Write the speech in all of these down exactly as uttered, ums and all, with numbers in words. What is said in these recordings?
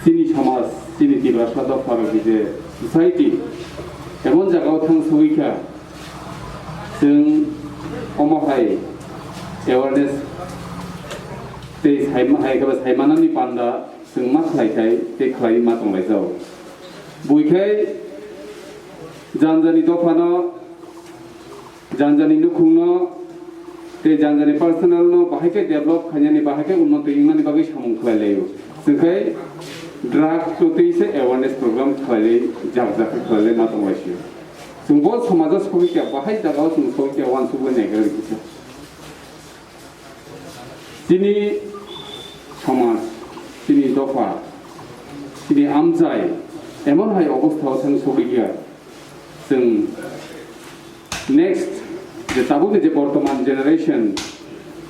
Chini somaj, chini Tiprasa dopha rok je society emon jaga o thang sogwi kha, chwng omo hai awareness tei saima hai khe saimanani panda chwng ma khlai khai tei khlai ma tong lai jao. Bui khai jani jani dopha no, jani jani nukhung no tei jani jani personal no bahai khe develop khainani, bahai khe unnoti wngmani bagwi samung khlai laio. Chwng khai drug twi se awareness program khlai lai, jak jak khe khlai lai ma tong lai sio. Chwng bo somajo sogwi khe bahai jaga o chwng sogwi khe uansuk lai nai khe kisa. Chini somaj, chini dopha, chini amchai emon hai obostha o thang sogwi ya. Chwng next je tabukni je bortoman generation,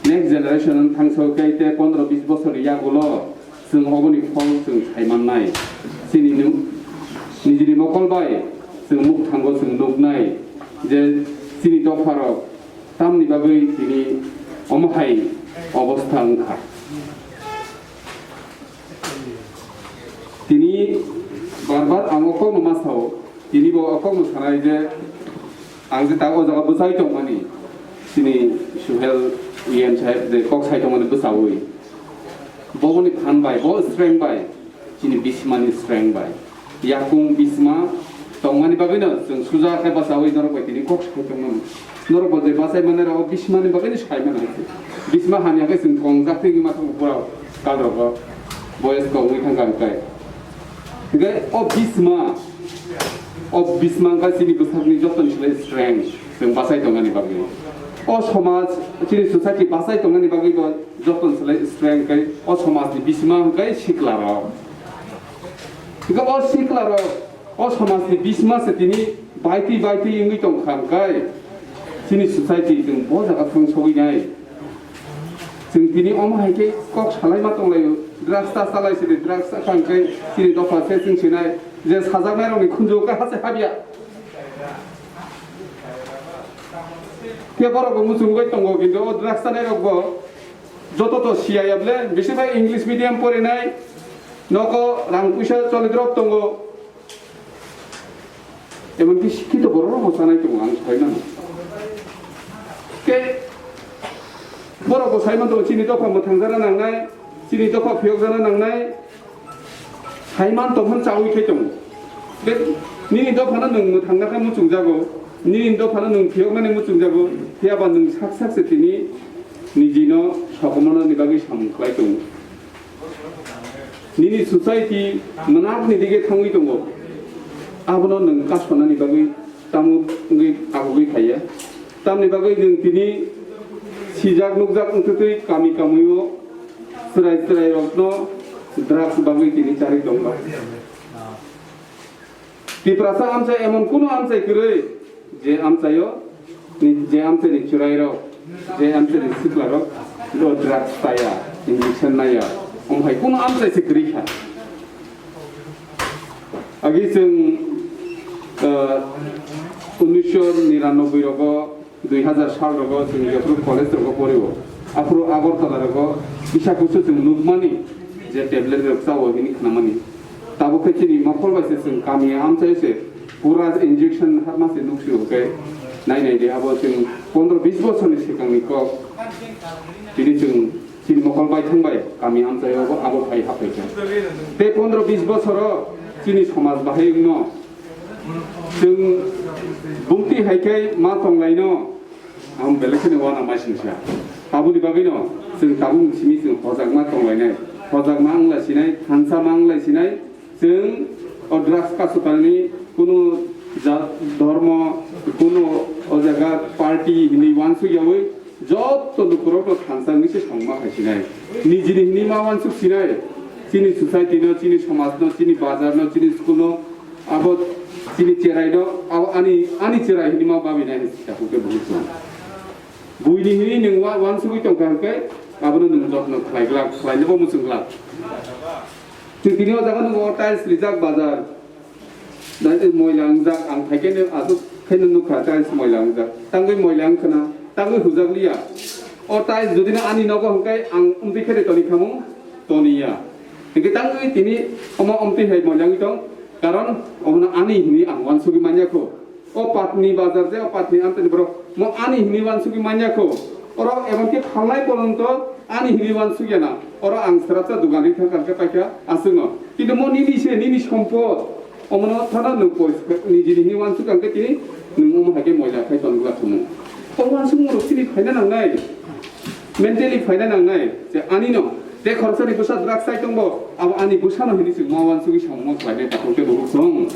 next generation thang sogwi khe te pondro bis bosorni yagulo chwng oboni phol chwng sai mannai. Chini nu-, nijini mokol bai chwng muk thango chwng nuknai je chini dopharok tamni bagwi tini omo hai obostha wngkha. Tini bar bar ang o kokno ma sao, tini bo o kokno sanai je ang je ta o jaga bwsai tongmani, chini Suhel E M saheb je kok sai tongmani bwsaui. Bo boni phan bai, bo strength bai, chini bisimani strength bai. Yakung bisima tongmani bagwino chwng suja khe bachaui norok bai tini kok sai tongmani. Norok bo je bachai mani rok bisimani bagwino sai mani hai. Bisima hamya khe chwng tongjak twi ma thang pura kal rogo boyes kok wi thang kang kai. Hingke o bisima, o bisima wngkha chini bwsakni jotoni slai strength chwng bachai tongmani bagwi. O somaj chini society bachai tongmani bagwi bo jotoni slai strength kai o somajni bisima hingke sikla rok. Hingke o sikla rok o somajni bisma se tini baitwi baitwi wngwi tong kha, hwnkhe chini society chwng bo jaga thang sogwi nai. Chwng tini omo hai khe kok salai ma tong laio, drugs ta chalai sidi, drugs ta kha hwnkhe chini dopha se chwng sinai je sajaknai rokni khunju khe hase habya. Khe borok bo muchungwi tongo, kintu o drugs tanai rok bo joto to siya ya ble, bisi bai English medium porinai, noko rang puisa choli drop tongo. Emonki sikhito borok rok bo chanai tongo, ang sai mano. Ke borok bo sai man tongo, chini dopha mwthang jana nangnai, chini dopha phiyok jana nangnai, sai man tongmani chaui khai tongo. Be nini dopha no nwng mwthang na khe muchung jago, nini dopha no nwng phiyok nani muchung jago, phiya ba nwng sak sak se tini niji no sokomorna ni bagwi samung khlai tongo. Nini society mwnakni dige thangwi tongo. Abono nwng kasonani bagwi tamo wngwi agugwi phaiya. Tamni bagwi nwng tini sijak nukjak wngtwtwi kami kamio chwrai chwrairokno drugs bagwi tini charwi tongba. Tiprasa amchai emon kunu amchai kwrwi, je amchaio, ni, je amchaini chwrairok, je amchaini siklarok, lo drugs taya, injection naya, omo hai kunu amchai se kwrwi kha. Agi chwng, ah, unisho niranoboi rogo, dui hazar sal rogo chwng jephru college rogo porio. Aphuru Agartala rogo kisa kusu chwng nukmani je tablet rok chao hini khnamani. Tabuk khe chini mokol bai se chwng kami amchai se pura injection harma se nuksio khe nai nai de abo chwng pondro bis bosorni swkangni kok. Tini chwng chini mokol bai thang bai kami amchai abo abo phai haphai kha. Tei pondro bis bosoro chini somaj bahai wngno Chwng bumti hai khe ma tonglaino, ang belai kheno uanama singsa. Aboni bagwino chwng tabuk simi chwng hojakma tonglainai, hojakma wngla sinai, thansa ma wngla sinai, chwng o drugs kasu kanani kunu ja-, dhormo, kunu o jaga party hinwi uansuk yaui, Joto lukurokno thansa wngwi se songma khai sinai. Nijini hinwi ma uansuk sinai. Chini society no, chini somaj no, chini bazar no, chini school no, abo chini cherai no, abo ani, ani cherai hinwi ma babinai hinwi sita hwnkhe buhi chwng. Buini hinwi nwng wa-, uansugwi tongkha hwnkhe abono nwng jotno khlai glak, khlainabo muchung glak. Chwng tini o jaga nukgo tiles rijak bazar. Dai moila wngjak, ang phaikhe no aswk khe no nukha, tiles moila wngjak. Tangwi moila wngkhwna, tangwi hujakliya. O tiles jodi no ani nogo hwnkhe ang wngtwi khe de toni khamu, toniya. Hingke tangwi tini omo omtwi hai moilangwi tong, karon omono ani hini ang wansugwi manya kho. O patni bazar je, o patni amtani borok mo ani hini wansugwi manya kho. Oro emonki phalnai poronto ani hini wansugya na. Oro ang srapsa dogan ri thangkha khe paikha aswkno. Kintu mo nini se, nini sompot. Omono thana nwng poi nijini hini wansuk ang khe tini nwng omo hai khe moila khai tongwla thumu. O wansukmung rok chini phaina nangnai. Mentally phaina nangnai je ani no. Te khoroksa ni bwsa drugs sai tongbo, abo ani bwsa no hini chwng ma wansugwi samung ma khlainai takhuk te bukhuk song.